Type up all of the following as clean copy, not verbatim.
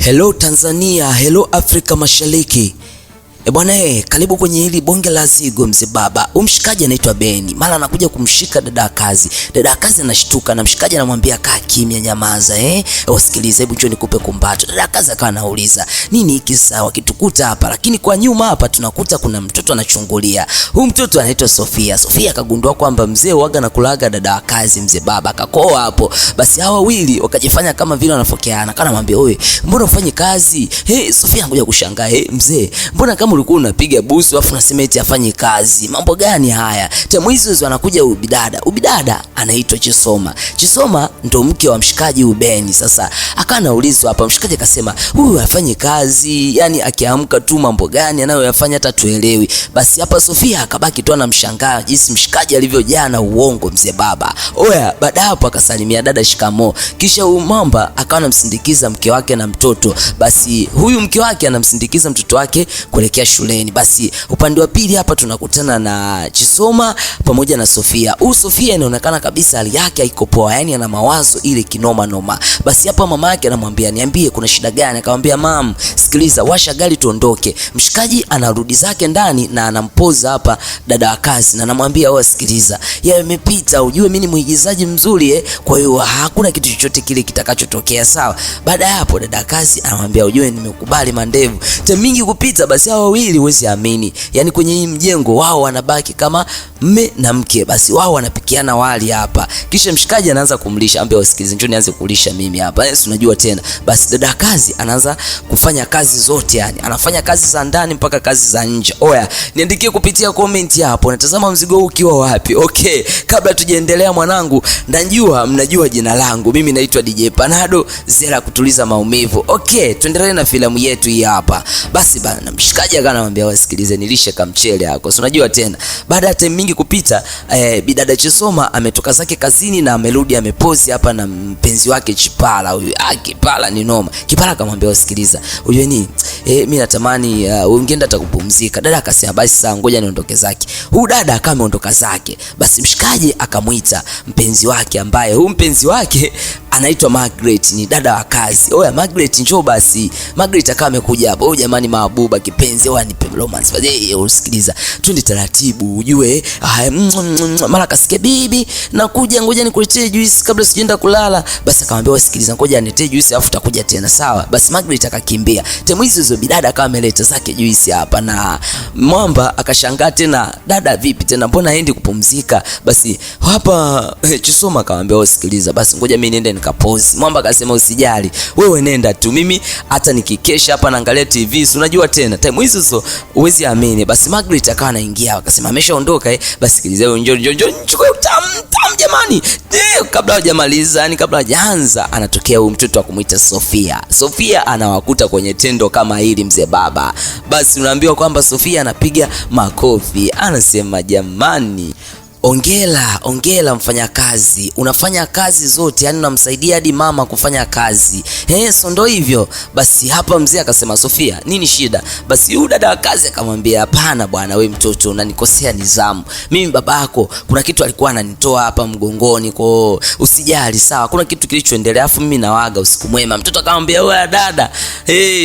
Hello Tanzania, hello Afrika Mashariki. E bwana karibu kwenye hili bonge la zigo mzee baba. Umshikaji anaitwa Beni. Mara anakuja kumshika dada kazi. Dada kazi anashtuka na mshikaji anamwambia kaa kimya, nyamaza eh. Usikilize, hebu njoo nikupe kumbato. Dada kazi akawa anauliza, nini hiki sawa kitukuta hapa? Lakini kwa nyuma hapa tunakuta kuna mtoto anachungulia. Huyu mtoto anaitwa Sofia. Sofia akagundua kwamba mzee waga na kulaga dada kazi mzee baba, akakoa hapo. Basi hawa wawili wakajifanya kama vile wanafokeana. Kana anamwambia wewe, mbona ufanye kazi? Hey, Sofia anakuja kushangaa, hey, mzee, mbona kama ulikuwa unapiga busu afu unasema eti afanye kazi? Mambo gani haya? Temu hizo hizo anakuja ubidada. Ubidada anaitwa Chisoma. Chisoma ndo mke wa mshikaji Ubeni. Sasa akawa anaulizwa hapa, mshikaji akasema huyu afanye kazi, yani akiamka tu mambo gani anayoyafanya hata tuelewi. Basi hapa Sofia akabaki tu anamshangaa jinsi mshikaji alivyojaa na uongo mzee baba. Oya, baada hapo akasalimia dada shikamo. Kisha huyu mamba akawa anamsindikiza mke wake na mtoto. Basi huyu mke wake anamsindikiza mtoto wake kuelekea shuleni. Basi upande wa pili hapa tunakutana na Chisoma pamoja na Sofia. Huyu Sofia inaonekana kabisa hali yake haiko poa, yani ana mawazo ile kinoma noma. Basi hapa mama yake anamwambia niambie kuna shida gani? Akamwambia mam, sikiliza, washa gari tuondoke. Mshikaji anarudi zake ndani na anampoza hapa dada wa kazi na anamwambia wewe sikiliza, yamepita, ujue mimi ni mwigizaji mzuri kwa hiyo hakuna kitu chochote kile kitakachotokea sawa. Baada ya hapo dada kazi anamwambia ujue nimekubali mandevu. Mingi kupita, basi hao wawili huwezi amini, yani kwenye hii mjengo wao wanabaki kama mme na mke. Basi wao wanapikiana wali hapa, kisha mshikaji anaanza kumlisha, ambia usikilize, njoo nianze kulisha mimi hapa, yes, unajua tena. Basi dada kazi anaanza kufanya kazi zote, yani anafanya kazi za ndani mpaka kazi za nje. Oya, niandikie kupitia comment hapo, natazama mzigo huu ukiwa wapi? Okay, kabla tujaendelea mwanangu, najua mnajua jina langu, mimi naitwa DJ Panado Zera kutuliza maumivu. Okay, tuendelee na filamu yetu hii hapa. Basi bana, mshikaji akanamwambia wasikilize, nilishe kamchele hako, si unajua tena. Baada ya time mingi kupita, bidada Chisoma ametoka zake kazini na amerudi amepozi hapa na mpenzi wake Chipala huyu. Ah, Kipala ni noma. Kipala akamwambia wasikiliza, unajua nini? Mimi natamani ungeenda hata kupumzika. Dada akasema basi sawa, ngoja niondoke zake. Huyu dada akawa ameondoka zake. Basi mshikaji akamuita mpenzi wake ambaye huyu mpenzi wake anaitwa Margaret, ni dada wa kazi. Oya Margaret, njoo basi. Margaret akawa amekuja hapo. Oh jamani, mabuba kipenzi, oya nipe romance. Basi usikiliza, twende taratibu ujue. Mara kasikia bibi nakuja, ngoja nikuletee juice kabla sijaenda kulala. Basi akamwambia usikiliza, ngoja niletee juice afu utakuja tena sawa. Basi Margaret akakimbia. Temu hizo hizo bidada akawa ameleta zake juice hapa, na mwamba akashangaa tena, dada vipi tena, mbona haendi kupumzika? Basi hapa Chisoma akamwambia usikiliza, basi ngoja mimi niende nikapozi. Mwamba akasema usijali, wewe nenda tu, mimi hata nikikesha hapa naangalia TV, si unajua tena time hizo hizo huwezi amini. Basi Margaret akawa anaingia akasema ameshaondoka Basi sikiliza wewe, njoo njoo njoo nichukue tam tam jamani. Kabla hajamaliza, yani kabla hajaanza, anatokea huyu mtoto wa kumuita Sofia. Sofia anawakuta kwenye tendo kama hili mzee baba. Basi unaambiwa kwamba Sofia anapiga makofi, anasema jamani, ongela ongela mfanyakazi, unafanya kazi zote, yani unamsaidia hadi mama kufanya kazi. So ndo hivyo. Basi hapa mzee akasema Sofia, nini shida? Basi huyu dada wa kazi akamwambia hapana bwana, we mtoto unanikosea nizamu. Mimi babako kuna kitu alikuwa ananitoa hapa mgongoni, kwa usijali sawa, kuna kitu kilichoendelea, afu mimi nawaga, usiku mwema. Mtoto akamwambia wewe dada,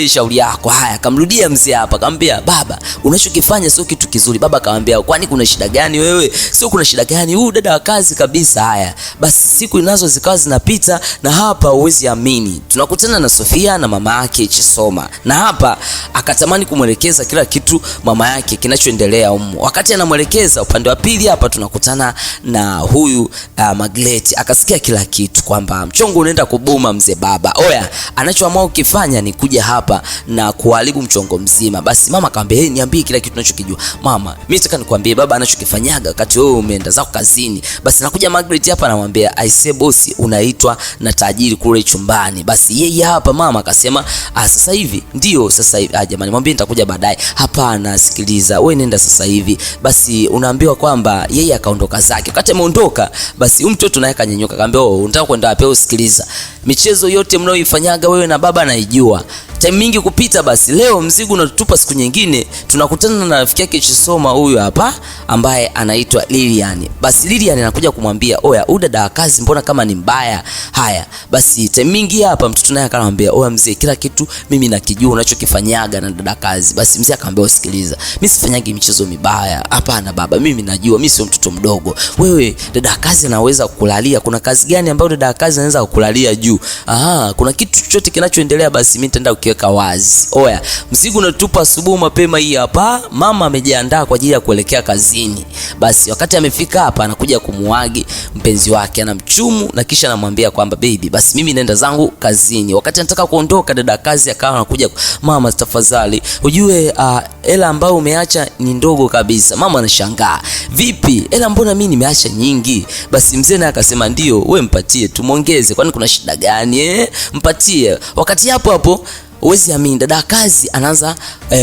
shauri yako. Haya, akamrudia mzee hapa akamwambia baba, unachokifanya sio kitu kizuri. Baba akamwambia kwani kuna shida gani wewe? Sio kuna shida gani? Huyu dada wa kazi kabisa. Haya, basi siku nazo zikawa zinapita, na hapa huwezi amini, tunakutana na Sofia na mama yake Chisoma, na hapa akatamani kumwelekeza kila kitu mama yake kinachoendelea humo. Wakati anamwelekeza, upande wa pili hapa tunakutana na huyu Margaret, akasikia kila kitu kwamba mchongo unaenda kubuma mzee baba. Oya, anachoamua ukifanya ni kuja hapa na kuharibu mchongo mzima. Basi mama akamwambia hey, niambie kila kitu unachokijua. Mama, mimi nataka nikwambie baba anachokifanyaga wakati wewe umeenda zako kazini. Basi nakuja Margaret hapa anamwambia I say boss, unaitwa na tajiri kule chumbani. Basi yeye hapa mama akasema sasa hivi ndio sasa hivi. Jamani, mwambie nitakuja baadaye. Hapana, sikiliza, wewe nenda sasa hivi. Basi unaambiwa kwamba yeye akaondoka zake. Wakati ameondoka, basi huyu mtoto naye akanyanyuka akamwambia oh, unataka kwenda wapi? Usikiliza, michezo yote mnayoifanyaga wewe na baba naijua. Time mingi kupita, basi leo mzigo unatutupa siku nyingine, tunakutana na rafiki yake Chisoma huyu hapa ambaye anaitwa Lilian. Basi Lilian anakuja kumwambia, oya, huyu dada wa kazi mbona kama ni mbaya. Haya, basi time mingi hapa mtoto naye akamwambia, oya mzee, kila kitu mimi nakijua unachokifanyaga na dada kazi. Basi mzee akamwambia, usikiliza, mimi sifanyagi michezo mibaya. Hapana baba, mimi najua mimi sio mtoto mdogo. Wewe dada kazi anaweza kukulalia. Kuna kazi gani ambayo dada kazi anaweza kukulalia juu? Aha, kuna kitu chochote kinachoendelea, basi mimi nitaenda kukiweka wazi. Oya, mzigo unatupa asubuhi mapema hii hapa. Mama amejiandaa kwa ajili ya kuelekea kazini. Basi wakati amefika hapa, anakuja kumuagi mpenzi wake, anamchumu na kisha anamwambia kwamba baby, basi mimi naenda zangu kazini. Wakati anataka kuondoka, dada kazi akawa anakuja, mama tafadhali, ujue hela ambayo umeacha ni ndogo kabisa. Mama anashangaa, vipi hela, mbona mimi nimeacha nyingi? Basi mzee naye akasema ndio, we mpatie tumuongeze, kwani kuna shida gani Mpatie. Wakati hapo hapo huwezi amini, dada kazi anaanza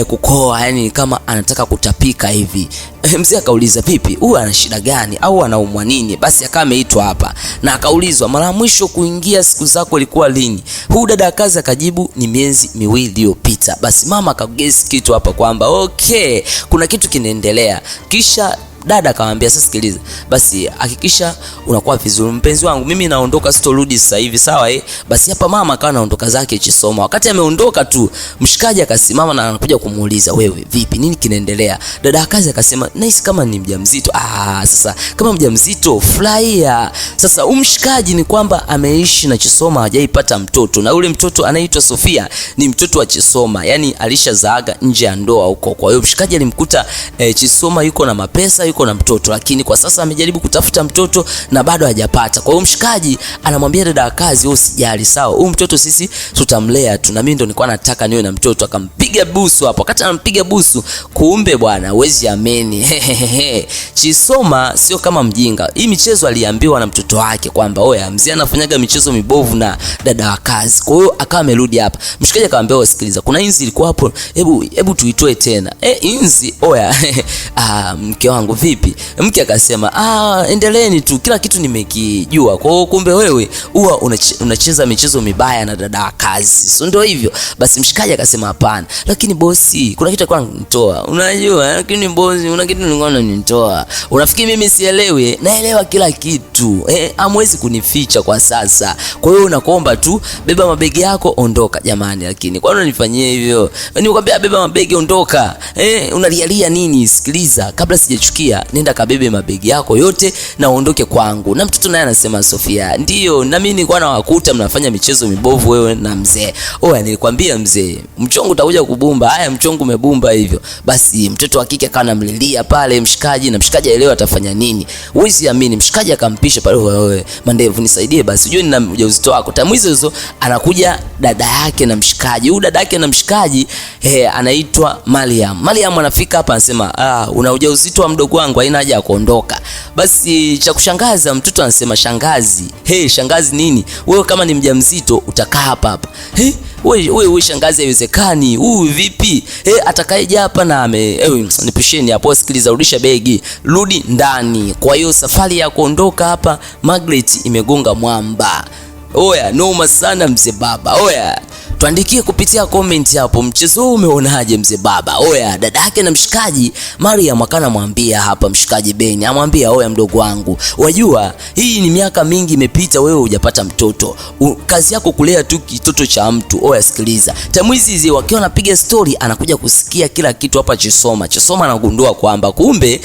kukoa, yani kama anataka kutapika hivi. Mzee akauliza vipi, huyu ana shida gani au anaumwa nini? Basi akawa ameitwa hapa na akaulizwa, mara mwisho kuingia siku zako ilikuwa lini? Huyu dada kazi akajibu ni miezi miwili iliyopita. Basi mama akagesi kitu hapa kwamba okay, kuna kitu kinaendelea. Kisha dada akamwambia, sasa sikiliza, basi hakikisha unakuwa vizuri mpenzi wangu, mimi naondoka, sitorudi sasa hivi, sawa eh? Basi hapa mama akawa anaondoka zake Chisoma. Wakati ameondoka tu, mshikaji akasimama na anakuja kumuuliza, wewe vipi, nini kinaendelea? Dada kazi akasema, nahisi kama ni mjamzito. Ah, sasa kama mjamzito furahia. Sasa umshikaji ni kwamba ameishi na Chisoma, hajaipata mtoto, na yule mtoto anaitwa Sofia ni mtoto wa Chisoma, yani alishazaaga nje ya ndoa huko. Kwa hiyo mshikaji alimkuta Chisoma yuko na mapesa, yuko na mtoto, lakini kwa sasa amejaribu kutafuta mtoto na bado hajapata. Kwa hiyo mshikaji anamwambia dada wa kazi, wewe usijali, sawa, huyu mtoto sisi tutamlea tu, na mimi ndo nilikuwa nataka niwe na mtoto. Akampiga busu hapo. Wakati anampiga busu, kumbe bwana, huwezi amini, Chisoma sio kama mjinga. Hii michezo aliambiwa na mtoto wake kwamba oya, mzee anafanyaga michezo mibovu na dada wa kazi. Kwa hiyo akawa amerudi hapa. Mshikaji akamwambia, wewe sikiliza, kuna inzi ilikuwa hapo, hebu tuitoe tena. Inzi, oya mke wangu vipi? Mke akasema, endeleeni tu, kila kitu nimekijua. Kwa hiyo kumbe wewe huwa unacheza michezo mibaya na dada wa kazi, so ndio hivyo. Basi mshikaji akasema hapana, lakini bosi, kuna kitu alikuwa ananitoa, unajua, lakini bosi, kuna kitu nilikuwa unanitoa. Unafikiri mimi sielewi? Naelewa kila kitu. Hamwezi kunificha kwa sasa. Kwa hiyo nakuomba tu beba mabegi yako ondoka. Jamani, lakini kwa nini unanifanyia hivyo? Nikwambia beba mabegi ondoka. Unalialia nini? Sikiliza, kabla sijachukia, nenda kabebe mabegi yako yote na uondoke kwangu. Na mtoto naye anasema, Sofia, ndio na mimi nilikuwa nawakuta mnafanya michezo mibovu wewe na mzee. Oya, nilikwambia mzee, mchongo utakuja kubumba. Haya, mchongo umebumba hivyo. Basi mtoto wa kike akawa anamlilia pale mshikaji, na mshikaji aelewa atafanya nini. Huwezi amini, mshikaji akampisha pale, wewe mandevu nisaidie basi, unajua nina ujauzito wako. Tamu hizo hizo anakuja dada yake na mshikaji. Huyu dada yake na mshikaji anaitwa Mariam. Mariam anafika hapa anasema, una ujauzito wa mdogo wangu, haina haja ya kuondoka. Basi cha kushangaza mtoto anasema, shangazi. Hey, shangazi nini? Wewe kama ni mjamzito utakaa hapa hapa. Hey, wewe shangazi, haiwezekani. Huyu vipi? Hey, atakayeje hapa na nipisheni hapo, sikiliza, rudisha begi, rudi ndani. Kwa hiyo safari ya kuondoka hapa Margaret imegonga mwamba. Oya, noma sana mzee baba. Oya, tuandikie kupitia comment hapo, mchezo huu umeonaje mzee baba? Oya, dada yake na mshikaji Mariam akanamwambia hapa mshikaji Beni, amwambia oya, mdogo wangu, wajua hii ni miaka mingi imepita, wewe hujapata mtoto, kazi yako kulea tu kitoto cha mtu. Oya, sikiliza, tamu hizi hizi wakiwa wanapiga story, anakuja kusikia kila kitu hapa Chisoma. Chisoma anagundua kwamba kumbe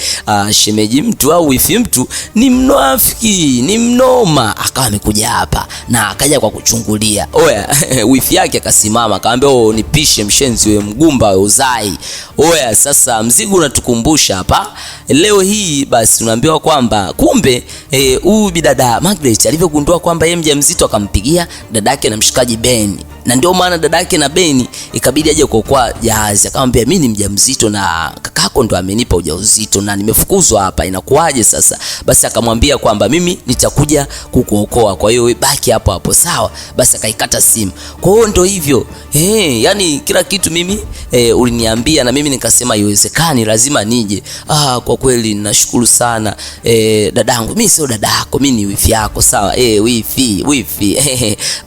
shemeji mtu au wifi mtu ni mnafiki, ni mnoma. Akawa amekuja hapa na akaja kwa kuchungulia. Oya, wifi yake akasimama akamwambia, oh, nipishe mshenzi wewe, mgumba wewe, uzai. Oya, sasa mzigo unatukumbusha hapa leo hii. Basi tunaambiwa kwamba kumbe huyu bidada Margaret alivyogundua kwamba yeye mjamzito akampigia dadake na mshikaji Ben, na ndio maana dadake na Ben ikabidi aje kuokoa jahazi. Akamwambia, mimi ni mjamzito na kakako ndo amenipa ujauzito na nimefukuzwa hapa, inakuwaje sasa? Basi akamwambia kwamba mimi nitakuja kukuokoa, kwa hiyo baki hapo hapo, sawa? Basi akaikata simu. Kwa hiyo ndio hivyo. Yani kila kitu mimi uliniambia na mimi nikasema haiwezekani, lazima nije. Kwa kweli nashukuru sana dadangu. Mimi sio dada yako, mimi ni wifi yako, sawa? Wifi, wifi.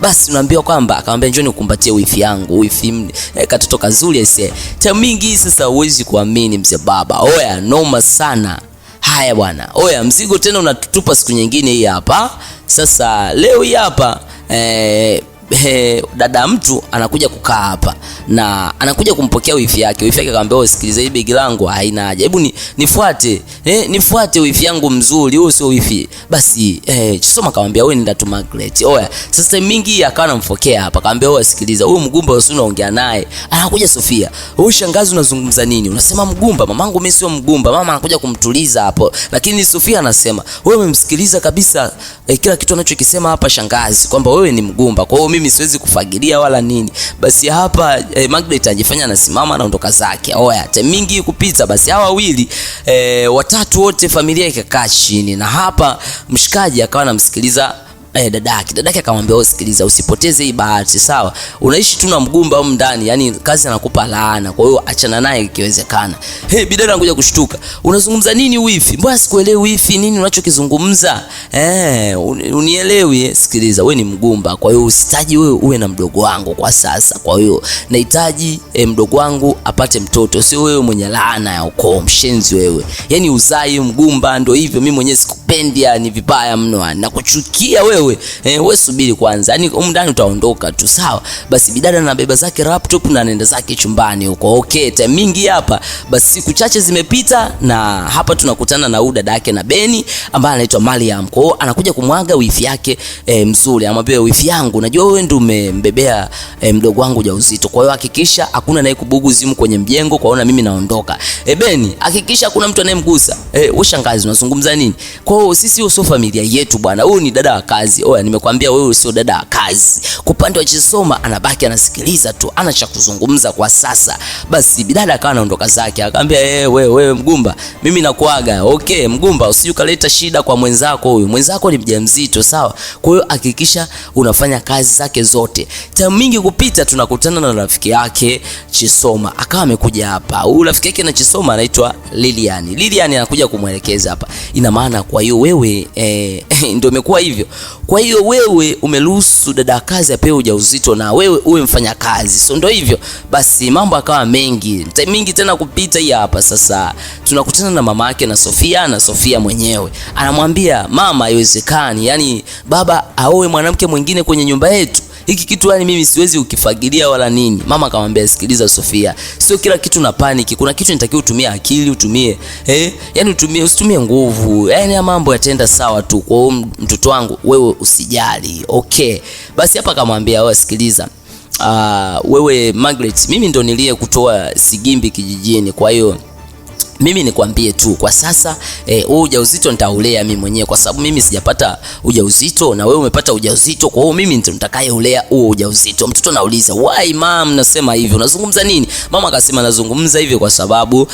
Basi unaambiwa kwamba akamwambia njoo Nikukumbatie wifi yangu, wifi katoto kazuri aisee. Time mingi sasa huwezi kuamini mzee baba. Oya, noma sana. Haya bwana. Oya, mzigo tena unatutupa siku nyingine hii hapa. Sasa leo hii hapa dada mtu anakuja kukaa hapa na anakuja kumpokea wifi yake. Wifi yake akamwambia, "Wewe sikiliza, hii begi langu haina haja. Hebu nifuate. Nifuate wifi yangu mzuri, huyo sio wifi." Basi Chisoma akamwambia, "Wewe nenda tu Margaret." Oya, sasa mingi akawa anamfokea hapa. Akamwambia, "Wewe sikiliza, huyu mgumba usio unaongea naye." Anakuja Sofia. "Wewe shangazi unazungumza nini? Unasema mgumba? Mamangu mimi sio mgumba." Mama anakuja kumtuliza hapo. Lakini Sofia anasema, "Wewe umemsikiliza kabisa kila kitu anachokisema hapa shangazi kwamba wewe ni mgumba. Kwa hiyo mimi siwezi kufagilia wala nini." Basi hapa Margaret anajifanya anasimama anaondoka zake. Oya, time mingi kupita, basi hawa wawili watatu wote familia ikakaa chini, na hapa mshikaji akawa anamsikiliza dadake. Dadake akamwambia, "Wewe sikiliza, usipoteze hii bahati, sawa? Unaishi tu na mgumba huko ndani, yani kazi anakupa laana. Kwa hiyo achana naye ikiwezekana." Hey, bidada anakuja kushtuka. "Unazungumza nini wifi? Mbona sikuelewi wifi, nini unachokizungumza? Unielewi? Sikiliza, wewe ni mgumba. Kwa hiyo usitaji wewe uwe na mdogo wangu kwa sasa. Kwa hiyo nahitaji mdogo wangu apate mtoto, sio wewe mwenye laana ya ukoo, mshenzi wewe. Yani uzai mgumba ndio hivyo, mimi mwenyewe sikupendi, yani vibaya mno, nakuchukia wewe. Wewe subiri kwanza, yani huko ndani utaondoka tu, sawa?" Basi bidada anabeba zake laptop na anaenda zake chumbani huko. Okay, time mingi hapa basi siku chache zimepita, na hapa tunakutana na huyu dada yake na Beni ambaye anaitwa Mariam. Kwa hiyo anakuja kumwaga wifi yake mzuri, anamwambia, "Wifi yangu, najua wewe ndio umembebea mdogo wangu ujauzito. Kwa hiyo hakikisha hakuna anayekubugu zimu kwenye mjengo, kwa hiyo mimi naondoka. Beni, hakikisha hakuna mtu anayemgusa. Wewe shangazi unazungumza nini? Kwa hiyo sisi sio familia yetu bwana. Huyu ni dada wa kazi. Oya, nimekwambia wewe sio dada wa kazi." Kwa upande wa Chisoma anabaki anasikiliza tu, ana cha kuzungumza kwa sasa. Basi bidada akawa anaondoka zake, akamwambia, wewe mgumba, mimi nakuaga. Okay, mgumba, usije ukaleta shida kwa mwenzako huyu. Mwenzako ni mjamzito, sawa? Kwa hiyo hakikisha unafanya kazi zake zote." Time mingi kupita, tunakutana na rafiki yake Chisoma, akawa amekuja hapa. Huyu rafiki yake na Chisoma anaitwa Lilian. Lilian anakuja kumwelekeza hapa. Ina maana kwa hiyo wewe ndio imekuwa hivyo. Kwa hiyo wewe umeruhusu dada kazi apewe ujauzito na wewe uwe mfanya kazi, so ndio hivyo. Basi mambo akawa mengi, time mingi tena kupita hii hapa sasa tunakutana na mama yake na Sofia, na Sofia mwenyewe anamwambia mama, haiwezekani, yani baba aoe mwanamke mwingine kwenye nyumba yetu, hiki kitu yani mimi siwezi ukifagilia wala nini. Mama akamwambia, sikiliza Sofia, sio kila kitu na panic, kuna kitu nitakiwa utumie akili, utumie yani utumie, usitumie nguvu, yani ya mambo yataenda sawa tu. Kwa hiyo mtoto wangu wewe usijali, okay. Basi hapa akamwambia, wewe sikiliza, wewe Margaret, mimi ndo niliye kutoa Sigimbi kijijini, kwa hiyo mimi nikwambie tu kwa sasa huu ujauzito nitaulea mimi mwenyewe, kwa sababu mimi sijapata ujauzito na wewe umepata ujauzito. Kwa hiyo mimi ndio nitakayeulea huo ujauzito. Mtoto nauliza, why mom, nasema hivyo, unazungumza nini? Mama akasema, nazungumza hivyo kwa sababu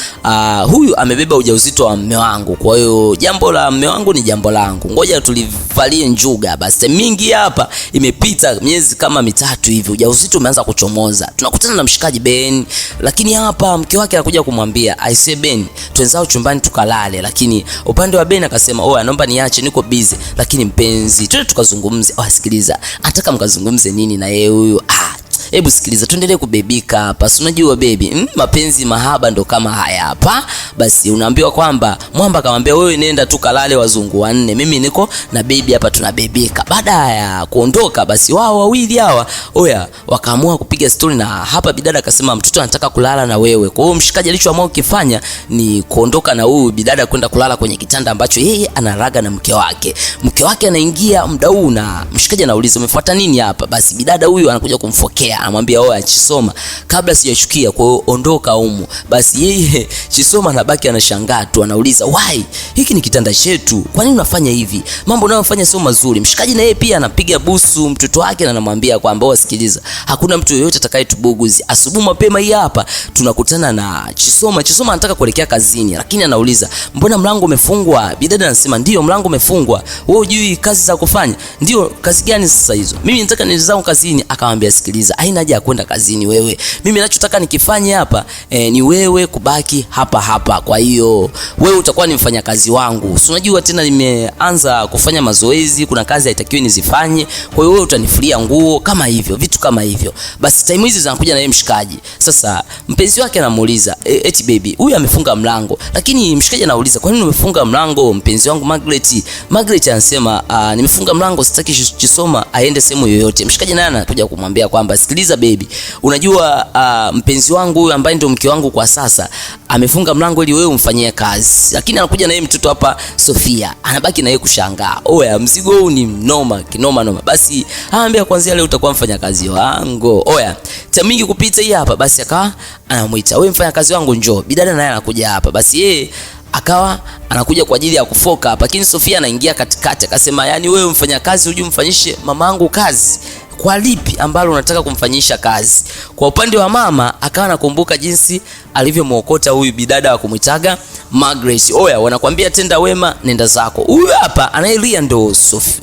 huyu amebeba ujauzito wa mume wangu, kwa hiyo jambo la mume wangu ni jambo langu, ngoja tulivalie njuga. Basi mingi hapa imepita miezi kama mitatu hivi, ujauzito umeanza kuchomoza. Tunakutana na mshikaji Ben, lakini hapa mke wake anakuja kumwambia, I say Ben, twenzao chumbani tukalale. Lakini upande wa Ben akasema, oh, naomba niache, niko busy. Lakini mpenzi, twende tukazungumze. Oh, sikiliza, anataka mkazungumze nini na yeye huyu? Ah, hebu sikiliza, tuendelee kubebika hapa, si unajua baby, mapenzi mahaba ndo kama haya hapa. Basi unaambiwa kwamba mwamba akamwambia, wewe nenda tu kalale wazungu wanne, mimi niko na baby hapa tunabebika. Baada ya kuondoka, basi wao wawili hawa oya wakaamua kupiga story, na hapa bidada akasema mtoto anataka kulala na wewe. Kwa hiyo mshikaji alichoamua kukifanya ni kuondoka na huyu bidada kwenda kulala kwenye kitanda ambacho yeye anaraga na mke wake. Mke wake anaingia muda huu na mshikaji anauliza, umefuata nini hapa? Basi bidada huyu anakuja kumfokea, anamwambia oya Chisoma, kabla sijachukia, kwa hiyo ondoka humu. Basi yeye Chisoma anabaki anashangaa tu, anauliza why, hiki ni kitanda chetu, kwa nini unafanya hivi? Mambo unayofanya sio mazuri. Mshikaji na yeye pia anapiga busu mtoto wake na anamwambia kwamba oya, sikiliza, hakuna mtu yeyote atakayetubuguzi. Asubuhi mapema hii hapa tunakutana na Chisoma. Chisoma anataka kuelekea kazini, lakini anauliza mbona mlango umefungwa? Bidada anasema ndio, mlango umefungwa. Wewe hujui kazi za kufanya? Ndio, kazi gani sasa hizo? Mimi nataka niende zangu kazini. Akamwambia sikiliza, haina haja ya kwenda kazini wewe. Mimi ninachotaka nikifanye hapa ni wewe kubaki hapa hapa. Kwa hiyo wewe utakuwa ni mfanyakazi wangu. Si unajua tena nimeanza kufanya mazoezi, kuna kazi haitakiwi nizifanye. Kwa hiyo wewe utanifulia nguo kama hivyo, vitu kama hivyo. Basi time hizi zinakuja na yeye mshikaji. Sasa mpenzi wake anamuuliza, eti baby, huyu amefunga mlango. Lakini mshikaji anauliza, kwa nini umefunga mlango mpenzi wangu Margaret? Margaret anasema, nimefunga mlango, sitaki Chisoma aende sehemu yoyote. Mshikaji naye anakuja kumwambia kwamba sikiliza baby, unajua mpenzi wangu huyu ambaye ndio mke wangu kwa sasa amefunga mlango ili wewe umfanyie kazi. Lakini anakuja na yeye mtoto hapa Sofia, anabaki na yeye kushangaa. Oya, mzigo huu ni mnoma kinoma noma. Basi anaambia kuanzia leo utakuwa mfanyakazi wangu. Oya, time mingi kupita hii hapa, basi akawa anamuita, wewe mfanyakazi wangu njoo. Bidada naye anakuja hapa. Basi yeye akawa anakuja kwa ajili ya kufoka hapa, lakini Sofia anaingia katikati akasema, yani wewe mfanyakazi hujui mfanyishe mamangu kazi kwa lipi ambalo unataka kumfanyisha kazi? Kwa upande wa mama akawa anakumbuka jinsi alivyomuokota huyu bidada wa kumwitaga Margaret. Oya, wanakuambia tenda wema nenda zako. Huyu hapa anayelia ndo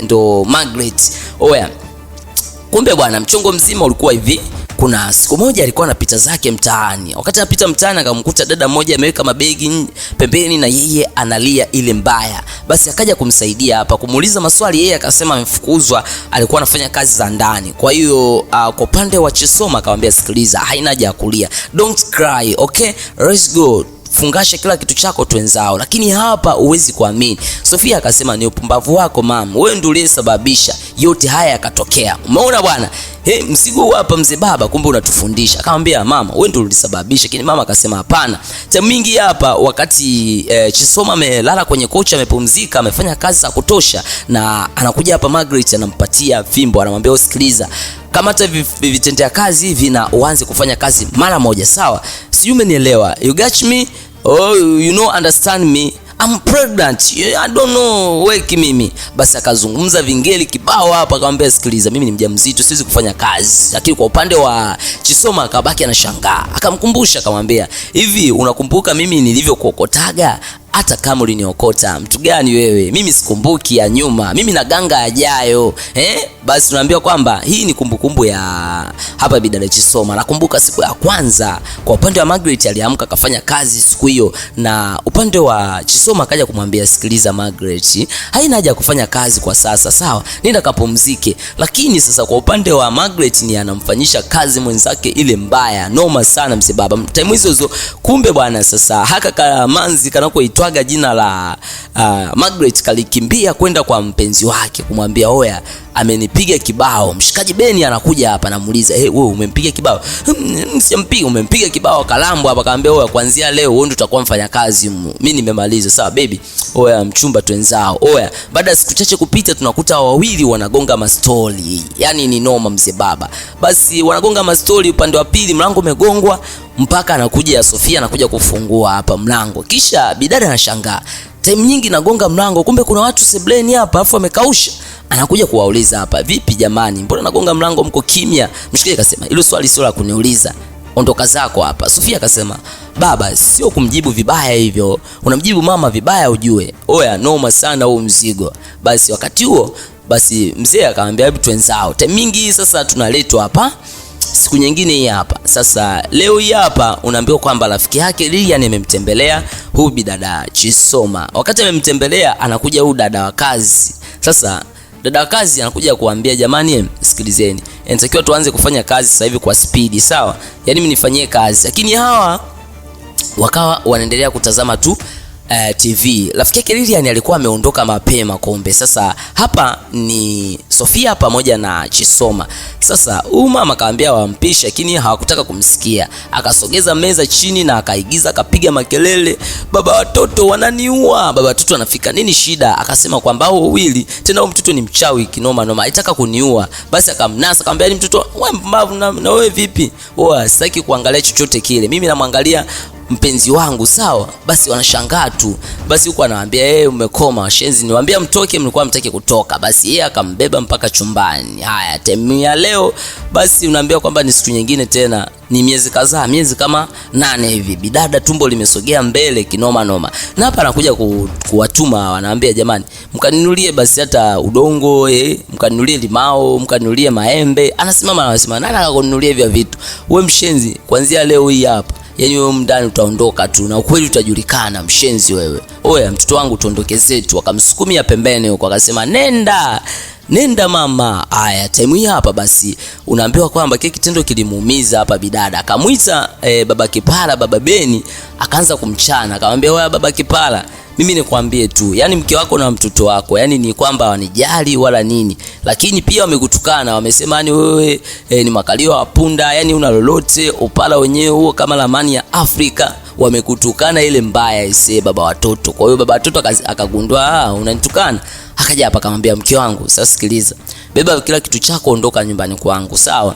ndo Margaret. Oya, kumbe bwana mchongo mzima ulikuwa hivi. Kuna siku moja alikuwa anapita zake mtaani. Wakati anapita mtaani akamkuta dada mmoja ameweka mabegi pembeni na yeye analia ile mbaya. Basi akaja kumsaidia hapa, kumuuliza maswali, yeye akasema amefukuzwa, alikuwa anafanya kazi za ndani. Kwa hiyo kwa upande wa Chisoma akamwambia, sikiliza, haina haja ya kulia. Don't cry, okay? Let's go. Fungasha kila kitu chako twenzao. Lakini hapa huwezi kuamini. Sofia akasema ni upumbavu wako mama, wewe ndio uliyesababisha yote haya yakatokea. Umeona bwana? He, mzigo huu hapa mzee baba kumbe unatufundisha. Akamwambia mama, wewe ndio ulisababisha. Lakini mama akasema hapana. Cha mingi hapa wakati Chisoma amelala kwenye kochi amepumzika, amefanya kazi za kutosha, na anakuja hapa Margaret anampatia fimbo, anamwambia usikiliza, kamata vitendea kazi hivi na uanze kufanya kazi mara moja, sawa? Sijui umenielewa? You got me? Oh, you know, understand me? I'm pregnant. I don't know weki mimi. Basi akazungumza vingeli kibao hapa, akamwambia sikiliza, mimi ni mjamzito, siwezi kufanya kazi. Lakini kwa upande wa Chisoma akabaki anashangaa. Akamkumbusha akamwambia, hivi unakumbuka mimi nilivyokuokotaga? Hata kama uliniokota, mtu gani wewe? Mimi sikumbuki ya nyuma, mimi na ganga ajayo. Basi tunaambiwa kwamba hii ni kumbukumbu ya hapa bidada Chisoma. Nakumbuka siku ya kwanza kwa upande wa Margaret aliamka akafanya kazi siku hiyo, na upande wa Chisoma akaja kumwambia sikiliza Margaret, haina haja ya kufanya kazi kwa sasa, sawa? Nenda kapumzike. Lakini sasa kwa upande wa Margaret ni anamfanyisha kazi mwenzake ile mbaya, noma sana mzee baba. Time hizo hizo kumbe bwana sasa haka kamanzi kanakoitwaga jina la Margaret kalikimbia kwenda kwa mpenzi wake kumwambia oya, amenipiga kibao. Mshikaji Beni anakuja hapa anamuuliza, hey, wewe umempiga kibao? Sijampiga. Umempiga kibao kalambo hapa. Kaambia oya, kuanzia leo wewe ndio utakuwa mfanyakazi, mimi nimemaliza. Sawa baby, oya mchumba twenzao. Oya, baada ya siku chache kupita tunakuta wawili wanagonga mastori, yani ni noma mzee baba. Basi wanagonga mastori, upande wa pili mlango umegongwa mpaka anakuja Sofia anakuja kufungua hapa mlango. Kisha bidada anashangaa, time nyingi nagonga mlango, kumbe kuna watu sebleni hapa afu wamekausha. Anakuja kuwauliza hapa, vipi jamani, mbona nagonga mlango mko kimya? Mshikaji akasema hilo swali sio la kuniuliza, ondoka zako hapa. Sofia akasema baba, sio kumjibu vibaya hivyo, unamjibu mama vibaya ujue. Oya, noma sana huu mzigo. Basi wakati huo basi mzee akamwambia hebu twenzao. Time mingi sasa tunaletwa hapa siku nyingine hii hapa. Sasa leo hii hapa unaambiwa kwamba rafiki yake Lilian amemtembelea huyu bidada Chisoma. Wakati amemtembelea anakuja huyu dada wa kazi. Sasa dada wa kazi anakuja kuambia jamani, sikilizeni, inatakiwa tuanze kufanya kazi sasa hivi kwa spidi, sawa? Yaani mimi nifanyie kazi. Lakini hawa wakawa wanaendelea kutazama tu TV. Rafiki yake Lilian alikuwa ameondoka mapema kumbe. Sasa hapa ni Sofia pamoja na Chisoma. Sasa huyu mama akaambia wampishe, lakini hawakutaka kumsikia. Akasogeza meza chini na akaigiza, akapiga makelele, baba watoto wananiua, baba watoto wanafika, nini shida? Akasema kwamba hao wawili tena, huyu mtoto ni mchawi kinoma noma, alitaka kuniua. Basi akamnasa akamwambia, ni mtoto wewe mpumbavu, na wewe vipi? Wewe sitaki kuangalia chochote kile, mimi namwangalia mpenzi wangu, sawa? Basi wanashangaa tu. Basi huko anawaambia eh, umekoma washenzi, niwaambia mtoke, mlikuwa mtaki kutoka. Basi yeye akambeba mpaka chumbani. Haya, temu ya leo basi unaambia kwamba ni siku nyingine tena, ni miezi kadhaa, miezi kama 8 hivi. Bidada tumbo limesogea mbele kinoma noma. Na hapa anakuja kuwatuma, anaambia jamani, mkaninulie basi hata udongo, mkaninulie limao, mkaninulie maembe. Anasimama anasema, nani akakununulia hivyo vitu? We mshenzi, kuanzia leo hii hapa, yaani wewe ndani utaondoka tu na ukweli utajulikana, mshenzi wewe. Oya mtoto wangu, tuondoke zetu. Akamsukumia pembeni huko, akasema nenda nenda mama. Aya, time hii hapa basi unaambiwa kwamba kile kitendo kilimuumiza hapa bidada. Akamuita baba Kipara, baba Beni, akaanza kumchana, akamwambia wewe baba Kipara, mimi nikwambie tu, yani mke wako na mtoto wako, yani ni kwamba wanijali wala nini, lakini pia wamekutukana, wamesema yani wewe ni makalio wa punda, yani una lolote, upala wenyewe huo kama ramani ya Afrika, wamekutukana ile mbaya ise baba watoto. Kwa hiyo baba watoto akagundua unanitukana. Akaja hapa akamwambia mke wangu, sasa sikiliza, beba kila kitu chako, ondoka nyumbani kwangu, sawa?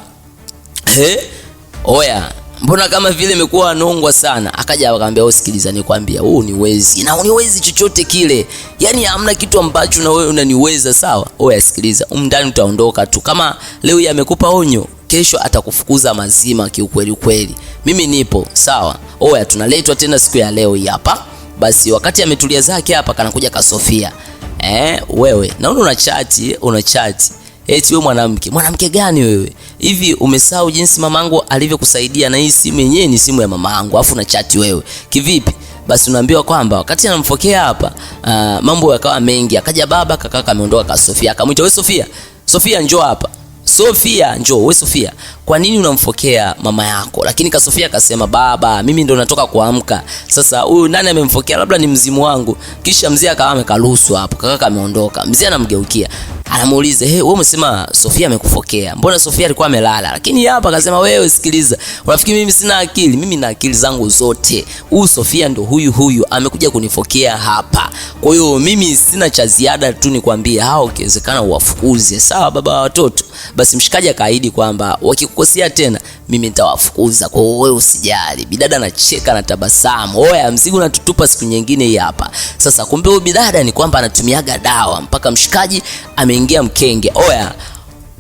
Oya, mbona kama vile imekuwa nongwa sana. Akaja akamwambia wewe sikiliza, nikwambia wewe uniwezi na uniwezi chochote kile, yani hamna kitu ambacho na wewe unaniweza, sawa? Oya sikiliza, ndani utaondoka tu. Kama leo amekupa onyo, kesho atakufukuza mazima kiukweli kweli. Mimi nipo, sawa? Oya, tunaletwa tena siku ya leo hii hapa. Basi wakati ametulia zake hapa, kanakuja ka Sofia. Wewe naona una chat. Eti wewe mwanamke, mwanamke gani wewe? Hivi umesahau jinsi mamangu alivyokusaidia, na hii simu yenyewe ni simu ya mamangu, afu una chat wewe. Kivipi? Basi unaambiwa kwamba wakati anamfokea hapa, mambo yakawa mengi. Akaja baba kaka ameondoka ka Sofia, akamwita wewe Sofia. Sofia njoo hapa. Sofia njoo, wewe Sofia, kwa nini unamfokea mama yako? Lakini ka Sofia akasema baba, mimi ndo natoka kuamka. Sasa huyu nani amemfokea? Labda ni mzimu wangu. Kisha mzee akawa amekaruhusu hapo, kaka ameondoka. Mzee anamgeukia, anamuuliza, "Hey, wewe umesema Sofia amekufokea. Mbona Sofia alikuwa amelala?" Lakini hapa akasema, "Wewe sikiliza, unafikiri mimi sina akili? Mimi na akili zangu zote. Huyu Sofia ndo huyu amekuja kunifokea hapa. Kwa hiyo mimi sina cha ziada tu nikwambie, hao ukiwezekana uwafukuze. Sawa baba wa watoto?" Basi mshikaji akaahidi kwamba wakikukosea tena mimi nitawafukuza, kwa hiyo wewe usijali. Bidada anacheka na tabasamu. Oya, mzigo unatutupa siku nyingine hii hapa. Sasa kumbe huyu bidada ni kwamba anatumiaga dawa mpaka mshikaji ameingia mkenge. Oya,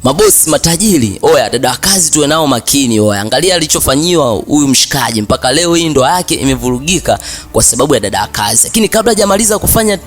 mabosi matajiri, oya dada kazi tuwe nao makini. Oya, angalia alichofanyiwa huyu mshikaji, mpaka leo hii ndoa yake imevurugika kwa sababu ya dada kazi. Lakini kabla hajamaliza kufanya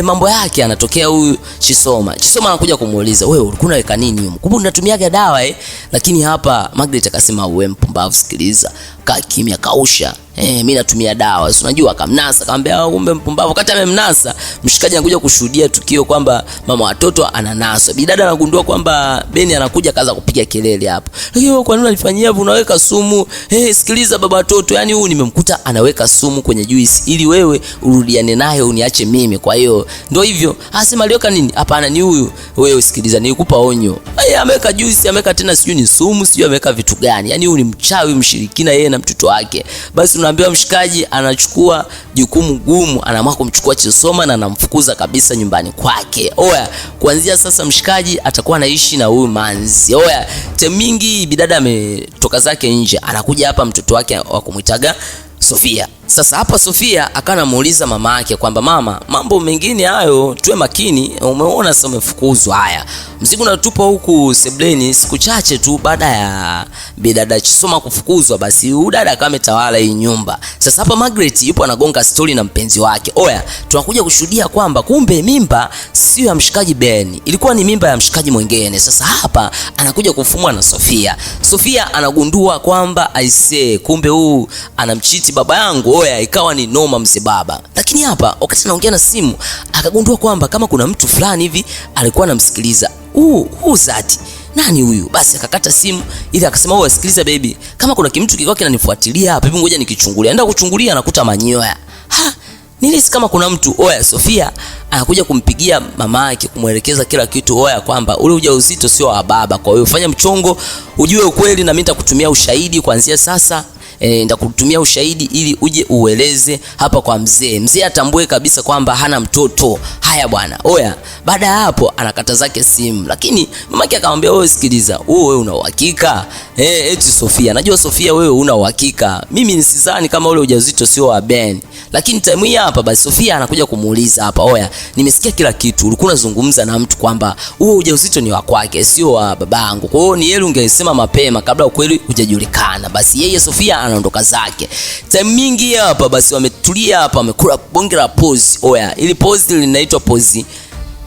mambo yake, anatokea huyu Chisoma. Chisoma anakuja kumuuliza, wewe ulikuwa unaweka nini huko? Kumbe unatumiaga dawa eh? Lakini hapa Margaret akasema, wewe mpumbavu, sikiliza, kaa kimya, kausha. Mimi natumia dawa. Si unajua, akamnasa, akamwambia kumbe mpumbavu. Wakati amemnasa, mshikaji anakuja kushuhudia tukio kwamba mama watoto ananaswa. Bidada anagundua kwamba Beni anakuja, kaanza kupiga kelele hapo. Lakini wewe kwa nini unalifanyia hivyo? Unaweka sumu. Sikiliza baba watoto, yani huyu nimemkuta anaweka sumu kwenye juice ili wewe urudiane naye uniache mimi. Kwa hiyo ndio hivyo. Anasema aliweka nini? Hapana, ni huyu. Wewe sikiliza, nilikupa onyo. Ameweka juice, ameweka tena sijui ni sumu, sijui ameweka vitu gani. Yani huyu ni mchawi, mshirikina yeye na mtoto wake. Basi unaambiwa mshikaji anachukua jukumu gumu, anaamua kumchukua Chisoma na anamfukuza kabisa nyumbani kwake. Oya, kuanzia sasa mshikaji atakuwa anaishi na huyu manzi. Oya, temingi bidada ametoka zake nje, anakuja hapa mtoto wake wa kumuitaga Sofia. Sasa hapa Sofia akawa anamuuliza mama yake kwamba mama, mambo mengine hayo tuwe makini, umeona sasa umefukuzwa. Haya, mzigo unatupa huku sebleni. Siku chache tu baada ya bidada Chisoma kufukuzwa, basi huyu dada akawa ametawala hii nyumba. Sasa hapa Margaret yupo anagonga story na mpenzi wake. Oya, tunakuja kushuhudia kwamba kumbe mimba sio ya mshikaji Ben, ilikuwa ni mimba ya mshikaji mwingine. Sasa hapa anakuja kufumwa na Sofia. Sofia anagundua kwamba aisee, kumbe huu anamchiti baba yangu. Oya, ikawa ni noma mzee baba. Lakini hapa wakati anaongea na simu akagundua kwamba kama kuna mtu fulani hivi alikuwa anamsikiliza. Huu zati nani huyu? Basi akakata simu ili akasema, wewe sikiliza baby, kama kuna kimtu kilikuwa kinanifuatilia hapa, hebu ngoja nikichungulia. Anaenda kuchungulia anakuta manyoya. Ha, nilihisi kama kuna mtu. Oya, Sofia anakuja kumpigia mama yake kumwelekeza kila kitu. Oya, kwamba ule ujauzito sio wa baba, kwa hiyo fanya mchongo ujue ukweli na mimi nitakutumia ushahidi kuanzia sasa. Nitakutumia ushahidi ili uje ueleze hapa kwa mzee. Mzee atambue kabisa kwamba hana mtoto. Haya bwana. Oya, baada ya hapo anakata zake simu. Lakini mamake akamwambia, wewe sikiliza, wewe una uhakika? Eti Sofia. Najua Sofia wewe una uhakika. Mimi nisizani kama ule ujauzito sio wa Ben. Lakini time hii hapa basi Sofia anakuja kumuuliza hapa, oya, nimesikia kila kitu. Ulikuwa unazungumza na mtu kwamba huo ujauzito ni wa kwake, sio wa babangu. Kwa hiyo ni yeye ungesema mapema kabla ukweli hujajulikana. Basi yeye Sofia anaondoka zake. Time mingi hapa basi wametulia hapa, wamekula bonge la pose. Oya, ili pose linaitwa pose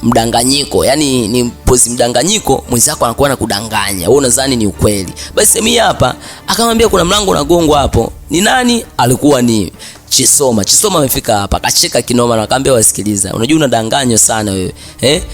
mdanganyiko. Yani ni pozi mdanganyiko, mwenzako anakuwa anakudanganya, wewe unadhani ni ukweli. Basi sehemu hapa akamwambia kuna mlango unagongwa hapo. Ni nani? Alikuwa ni Chisoma. Chisoma amefika hapa, akacheka kinoma na akamwambia, wasikiliza, unajua unadanganywa sana wewe.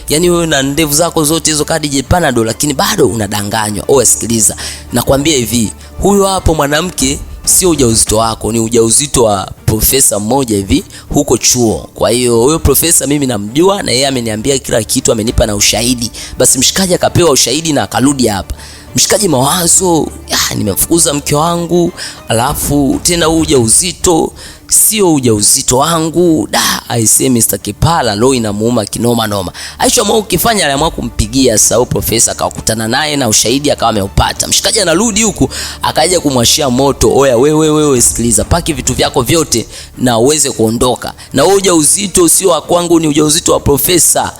Yaani wewe na ndevu zako zote hizo kadi je Panadol, lakini bado unadanganywa. Oya sikiliza, nakwambia hivi, huyo hapo mwanamke sio ujauzito wako, ni ujauzito wa profesa mmoja hivi huko chuo. Kwa hiyo huyo profesa mimi namjua na yeye ameniambia kila kitu, amenipa na ushahidi. Basi mshikaji akapewa ushahidi na akarudi hapa. Mshikaji mawazo, nimemfukuza mke wangu, alafu tena huu ujauzito sio ujauzito wangu. Da, aisee, Mr. Kipala roho inamuuma kinoma noma. Alichoamua ukifanya, aliamua kumpigia sasa profesa, akakutana naye na ushahidi akawa ameupata. Mshikaji anarudi huku akaja kumwashia moto. Oya wewe wewe, sikiliza, paki vitu vyako vyote na uweze kuondoka. Na wewe ujauzito sio wa kwangu, ni ujauzito wa profesa.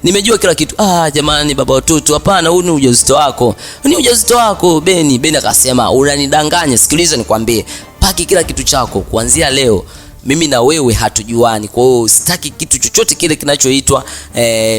Nimejua kila kitu. Ah, jamani, baba watoto, hapana, huu ni ujauzito wako. Ni ujauzito wako Beni. Beni akasema unanidanganya. Sikiliza nikwambie, paki kila kitu chako kuanzia leo. Mimi na wewe hatujuani. Kwa hiyo sitaki kitu chochote kile kinachoitwa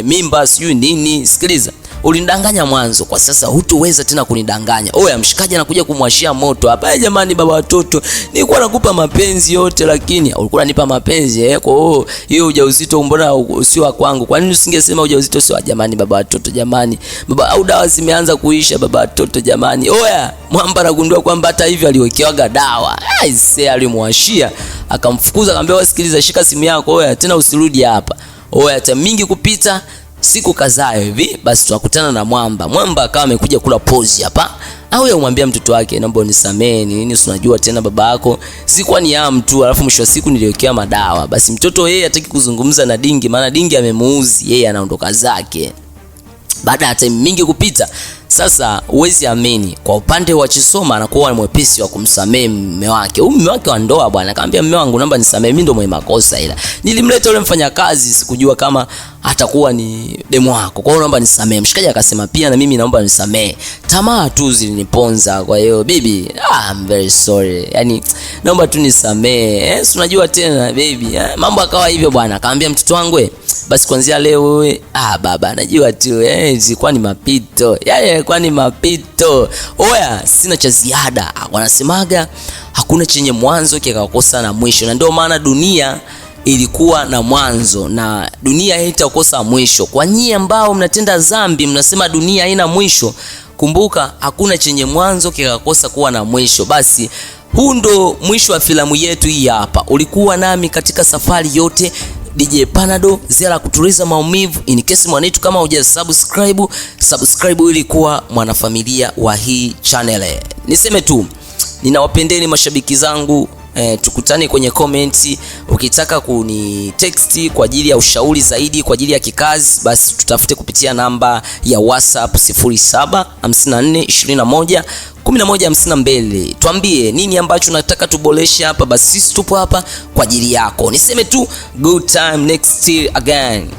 mimba sijui nini. Sikiliza, ulinidanganya mwanzo, kwa sasa hutoweza tena kunidanganya. Oya, mshikaji anakuja kumwashia moto hapa. Jamani, baba watoto, nilikuwa nakupa mapenzi yote, lakini ulikuwa unanipa mapenzi Kwa hiyo hiyo ujauzito mbona sio wa kwangu? Kwa nini usingesema ujauzito sio? Jamani baba watoto, jamani baba, au dawa zimeanza kuisha baba watoto, jamani. Oya, mwamba anagundua kwamba hata hivyo aliwekewaga dawa. Aisee, alimwashia akamfukuza, akamwambia wasikiliza, shika simu yako, oya tena usirudi hapa. Oya, hata mingi kupita siku kadhaa hivi basi tunakutana na mwamba. Mwamba akawa amekuja kula pozi hapa. Au yeye mtoto wake, naomba unisamee nini, unajua tena baba yako sikuwa ni ya mtu, alafu mwisho wa siku niliwekea madawa. Basi mtoto yeye hataki kuzungumza na Dingi, maana Dingi amemuuzi, yeye anaondoka zake. Baada ya time mingi kupita, sasa huwezi amini, kwa upande wa Chisoma anakuwa mwepesi wa kumsamehe mume wake. Huyu mume wake wa ndoa bwana, akamwambia mume wangu, naomba nisamehe, mimi ndo mwenye makosa, ila nilimleta yule mfanyakazi, sikujua kama atakuwa ni demu wako. Kwa hiyo naomba nisamehe. Mshikaji akasema pia na mimi naomba nisamehe. Tamaa tu ziliniponza, kwa hiyo bibi, I'm very sorry. Yaani naomba tu nisamehe. Si unajua tena baby. Mambo akawa hivyo bwana. Akamwambia mtoto wangu, basi kuanzia leo wewe, baba najua tu zilikuwa ni mapito. Yaani kwa ni mapito. Oya, sina cha ziada. Wanasemaga hakuna chenye mwanzo kikakosa na mwisho, na ndio maana dunia ilikuwa na mwanzo na dunia haitakosa mwisho. Kwa nyie ambao mnatenda dhambi mnasema dunia haina mwisho, kumbuka hakuna chenye mwanzo kikakosa kuwa na mwisho. Basi huu ndo mwisho wa filamu yetu hii hapa. Ulikuwa nami katika safari yote, DJ Panado, zela kutuliza maumivu. In case mwanetu kama hujasubscribe, subscribe ili kuwa mwanafamilia wa hii channel. Niseme tu ninawapendeni mashabiki zangu. Tukutane kwenye comments. Ukitaka kuni text kwa ajili ya ushauri zaidi kwa ajili ya kikazi, basi tutafute kupitia namba ya WhatsApp 07 54 21 11 52. Tuambie nini ambacho unataka tuboreshe hapa, basi sisi tupo hapa kwa ajili yako. Niseme tu good time next again.